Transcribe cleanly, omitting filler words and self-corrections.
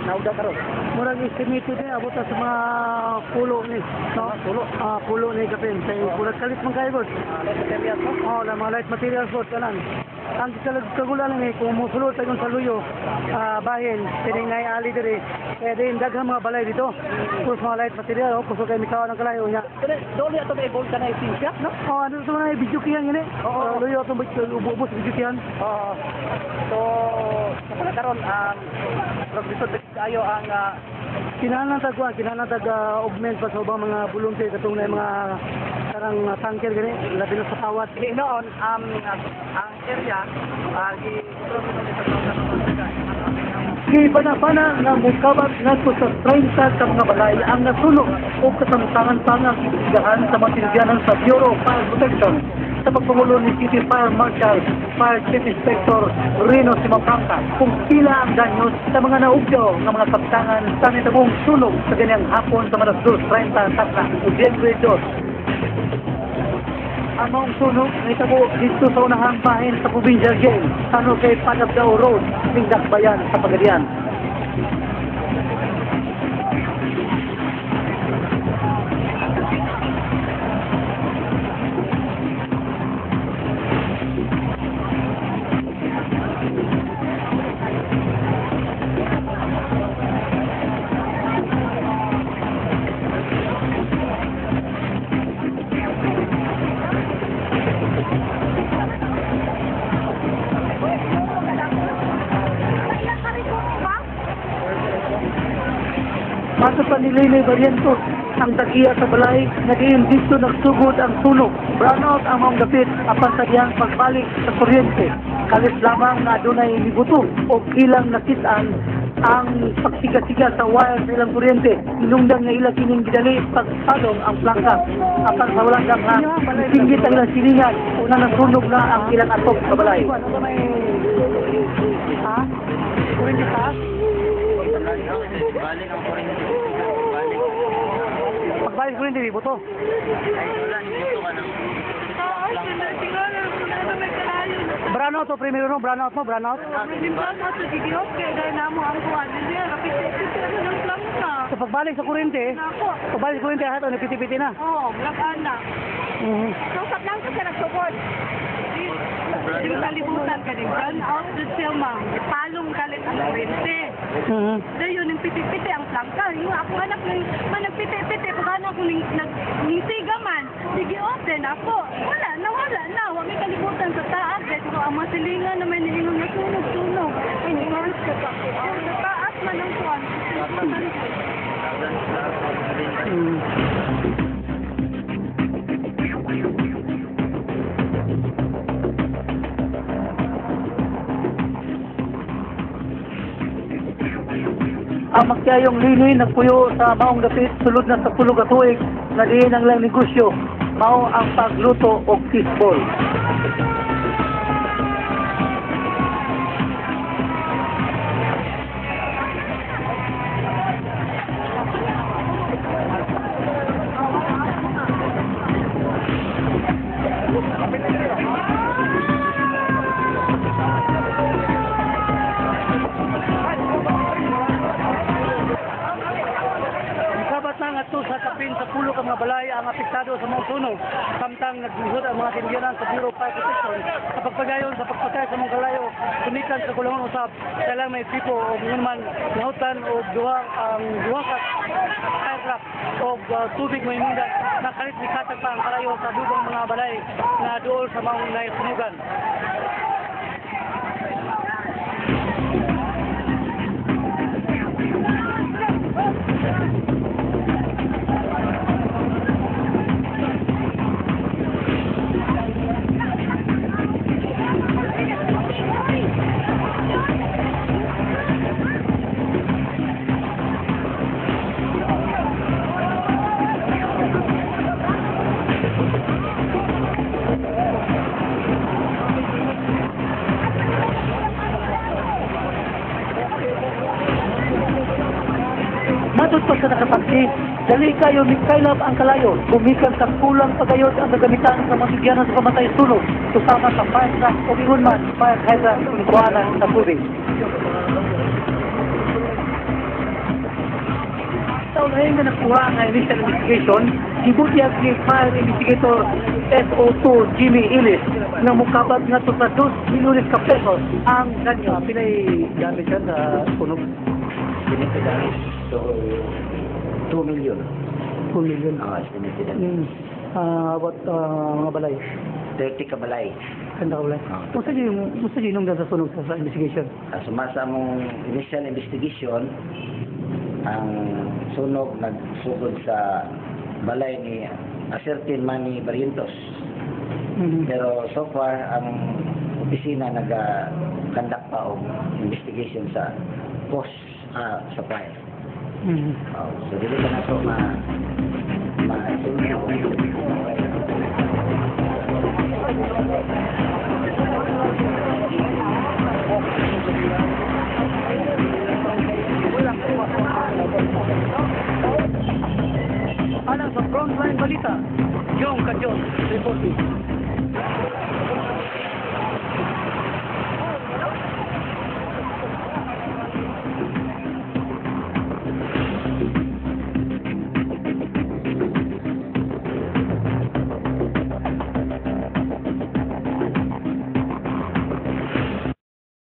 Naugdaw karon? Murag estimated ni abot na sa mga pulo ni, no? Pulo. Ah, pulo ni kapin. Kay murag kalit man kayo, boss. Light materials, no? Oh, na mga light materials boss kanan. Ang kagulan ni kung musulod tayo sa luyo, bahin, pining naiali diri. Kaya din daghang mga balay dito. Puros mga light material, oh, kusog kay mikaw ng kalayo niya. Dole ato may gold ka na siya, no? Oh, ano ito na video kiyan gini? Oo. Oh, luyo atong ubos video kiyan. Oo. So, sa karon murag lisod kaayo ang Kinahanglan tag kuan, kinahanglan tag augment pa sa ubang mga volunteer katong na mga karang tanker gani, labi na sa kawat. Noon ang area gi-control nito. Gipanapana nga mukabat ngadto sa 30 ka mga balay ang nasunog o kasamtangan pa nga giimbestigahan sa mga tinugyanan sa Bureau of Fire Protection sa pagpangulo ni City Fire Marshal Fire Chief Inspector Rino Cimafranca kung pila ang danyos sa mga naugdaw nga mga kaptangan sa nitabong sunog sa ganyang hapon sa alas 2:30 sa Nobyembre 2. Ang maong sunog nahitabo dito sa unahang bahin sa Provincial Jail, San Jose, Panabdao Road, Pindakbayan sa Pagadian. Matod pa ni Lene Barrientos, ang tagiya sa balay, naging dito nagsugod ang sunog. Brownout ang maong dapit apan sa diyang pagbalik sa kuryente. Kalit lamang na adunay mibuto o ilang nakitaan ang pagsiga-siga sa wire sa ilang kuryente. Inungdan nga ila kining gidali pagpalong ang plangka. Apan sa walang daghan, singgit ang ilang silingan, una nasunog na ang ilang atop sa balay. Ha? Kuryente ka? Balik ang kuryente. Balik. Pagbalik kuryente, di buto. Ay, wala, dito ka na. Brownout to primero no, brownout mo, brownout. So pagbalik sa kuryente, pagbalik sa kuryente ato nagpiti-piti na. Oo, na. Mhm. So sa plangka siya nagsugod. Di ba kalibutan ka din? Run out the siya, ma'am. Palong kalit ang kuryente. Dayon yung piti-piti ang plangka. Yung akong anak nang man nagpiti-piti kung ano akong ning nag ningsiga man. Sige open ako. Wala na, wala na. Wa may kalibutan sa taas. Dahil ko ang mga silingan na may niingon na sunog sunog. Ay sa taas man ang kuan. Ang magkayong linoy nagpuyo sa maong dapit sulod na sa tulog at tuig na diin ang lang negosyo mao ang pagluto og fishball. Kabat na ngadto sa kapin sa pulo ka mga balay ang apektado sa mga sunog. Samtang nagluhod ang mga tindihanan sa Bureau of Fire Protection sa pagpagayon sa pagpatay sa mga kalayo, sumikan sa kulangon usab kailang may tipo o ngun man nahutan o duha ang duha ka fire truck o tubig may inundan nakalit ni katag pa ang kalayo sa dugang mga balay na duol sa mga naisunugan. Matod pa sa nakasaksi, dali kayo mikaylap ang kalayo, gumikan sa kulang pagayod ang gagamitan sa mga bigyanan sa pamatay sunog, susama sa fire truck o ingon man, fire hydrant, kuanan sa tubig. Karon ay nga nakuha ang initial investigation, gibutyag ni Fire Investigator SO2 Jimmy Illis nga mukabat nga sa 2 milyones ka pesos ang danyo. Pinay damage yan sa sunog? Estimated damage. So, 2 million. 2 million. Ah, estimated damage. About mga balay? 30 ka balay. Kanda ka balay. Ah. Unsa yung sa sunog sa investigation? Sumasa mong initial investigation, ang sunog nagsugod sa balay ni a certain Manny Barrientos. Pero so far, ang opisina nag-conduct pa og investigation sa cause sa fire. Oh, so dili pa nato ma ma Alang sa Frontline Balita, Jong Kadyon, reporting.